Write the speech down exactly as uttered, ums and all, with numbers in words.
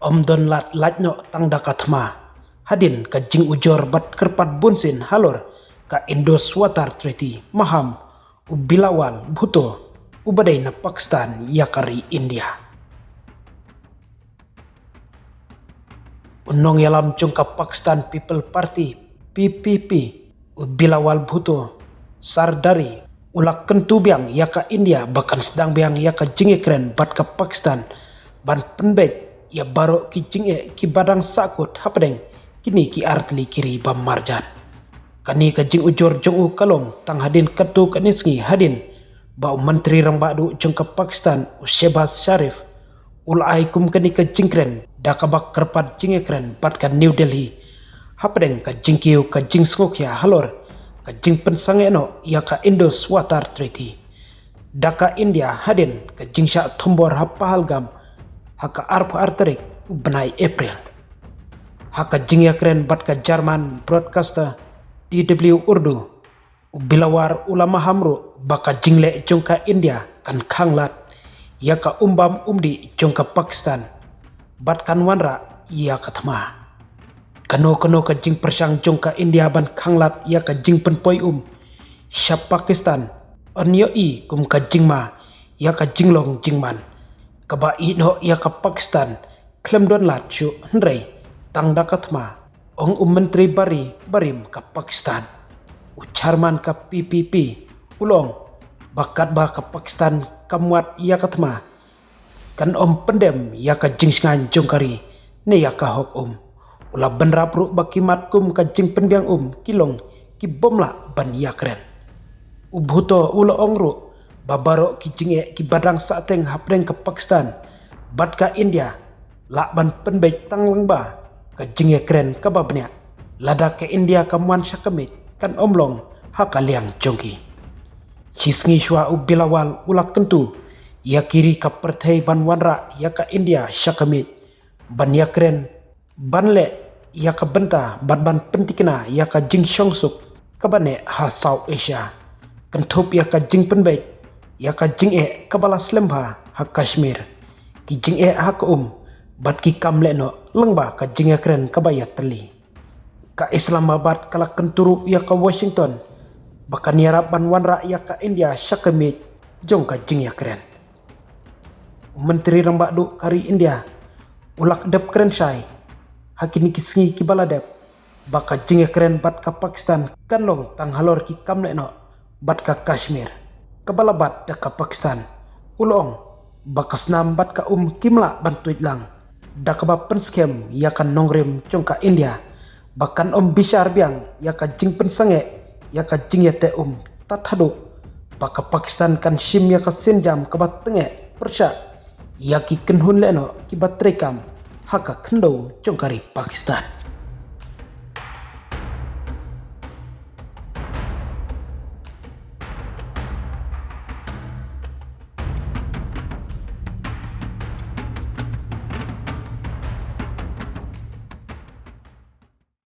Ym don lad lait noh tang da ka thma hadien ka jingujor bad kyrpad bunsien halor ka Indus Water Treaty, maham u Bilawal Bhutto uba dei na Pakistan ïa ka ri India. U nongïalam jong ka Pakistan People Party, P P P, u Bilawal Bhutto Zardari u la kyntu biang ïa ka India ba kan sdang biang ïa ka jingïakren bad ka Pakistan ban pynbeit ïa baroh ki jingeh kiba dang sahkut hapdeng kine ki artylli ki ri ba marjan. Kane ka jingujor jong u ka long tang hadien katto katne sngi hadien ba u Myntri Rangbah Duh jong ka Pakistan, u Shehbaz Sharif, u la ai kum kane ka jingkren da kaba kyrpad jingïakren bad ka New Delhi hapdeng ka jingkiew ka jingsngewkhia halor ka jingpynsangeh noh ïa ka Indus Water Treaty da ka India hadien ka jingshah thombor ha Pahalgam ha ka arphew ar tarik u bnai April. Ha ka jingïakren bad ka German broadcaster D W Urdu, u Bilawal u la maham ruh ba ka jingleh jong ka India kan khanglad ïa ka umbam umdih jong ka Pakistan bad kan wanrah ïa ka thma. Kano kano ka jingpyrshang jong ka India ban khanglad ïa ka jingpynpoi um sha Pakistan yn ïohi kum ka jingma ïa ka jinglong jingman kaba ïehnoh ïa ka Pakistan khlem don lad shuh hynrei tang da ka thma, ong u Myntri Bari Barim ka Pakistan. U Chairman ka P P P u la ong ba katba ka Pakistan kam wad ïa ka thma, kan ym pyndem ïa ka jingshngaiñ jong ka ri ne ïa ka hok um. U la bynrap ruh ba ki mat kum ka jingpynbiang um ki long ki bym lah ban ïakren. U Bhutto u la ong ruh ba baroh ki jingeh kiba dang sahteng hapdeng ka Pakistan bad ka India lah ban pynbeit tang lyngba ka jingïakren kaba bniah. Lada ka India kam wan sha ka miej kan ym long ha ka liang jong ki. Shi sngi shuwa u Bilawal u la kyntu ïa ki ri ka pyrthei ban wanrah ïa ka India sha ka miej ban ïakren, ban leh ïa ka bynta bad ban pyntikna ïa ka jingshongsuk kaba neh ha South Asia, kynthup ïa ka jingpynbeit ïa ka jingeh kaba la slem bha ha Kashmir, ki jingeh ha ka um bad ki kam lehnoh lyngba ka jingïakren kaba ïatylli. Ka Islamabad ka la kyntu ruh ïa ka Washington ba kan ïarap ban wanrah ïa ka India sha ka miej jong ka jingïakren. U Myntri Rangbah Duh ka ri India u la dep kren shai ha kine ki sngi kiba la dep ba ka jingïakren bad ka Pakistan kan long tang halor ki kam lehnoh bad ka Kashmir kaba la bat da ka Pakistan. U la ong ba ka snam bad ka um kim lah ban tuid lang da kaba pynskhem ïa ka nongrim jong ka India ba kan ym bishar biang ïa ka jingpynsangeh ïa ka jingïateh um tad haduh ba ka Pakistan kan shim ïa ka sienjam kaba tyngeh pyrshah ïa ki kynhun lehnoh kiba treikam ha ka khyndew jong ka ri Pakistan.